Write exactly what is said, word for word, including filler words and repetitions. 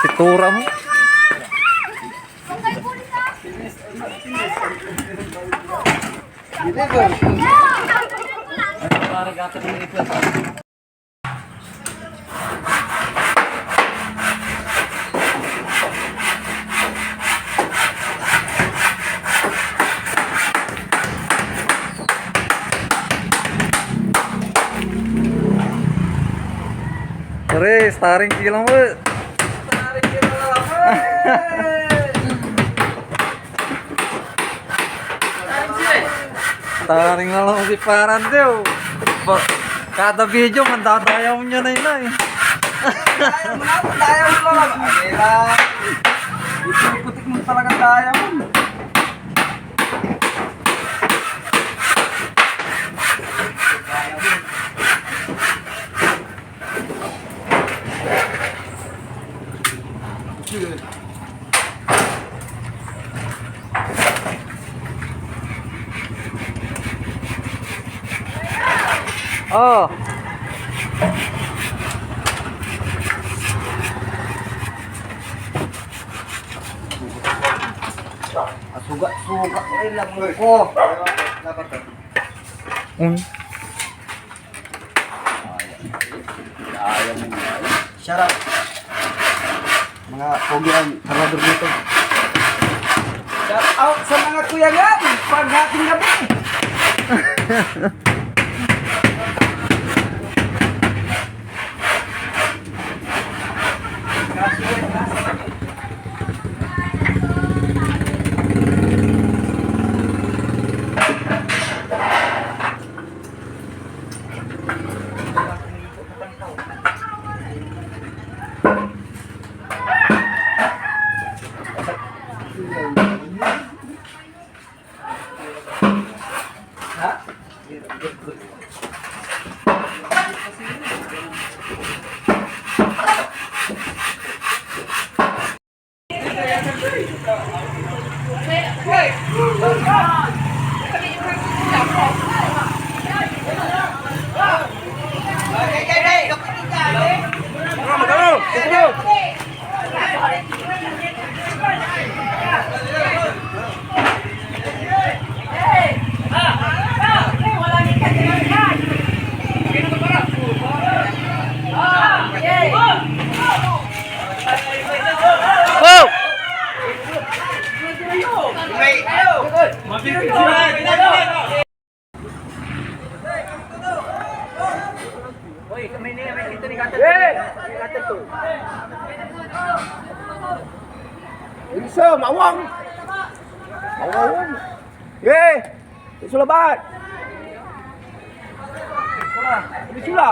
Situra mo. Pare, starring ki lamet. Starring na lang si Parante, oh. Ba, kada video, mandadayaw niya na yun, eh. Dayaw mo na, dayaw mo na. Ay, lang. Ito, putik mo talaga, dayaw mo. Oh. Asuga-suga ko rin lang ko. Un. Shout out. Mga pogi ang kargador dito. Shout out sa mga kuyangan, paghating gabi. Ilso, mawang! Mawang! Ye! Ilso labat! Ilso la!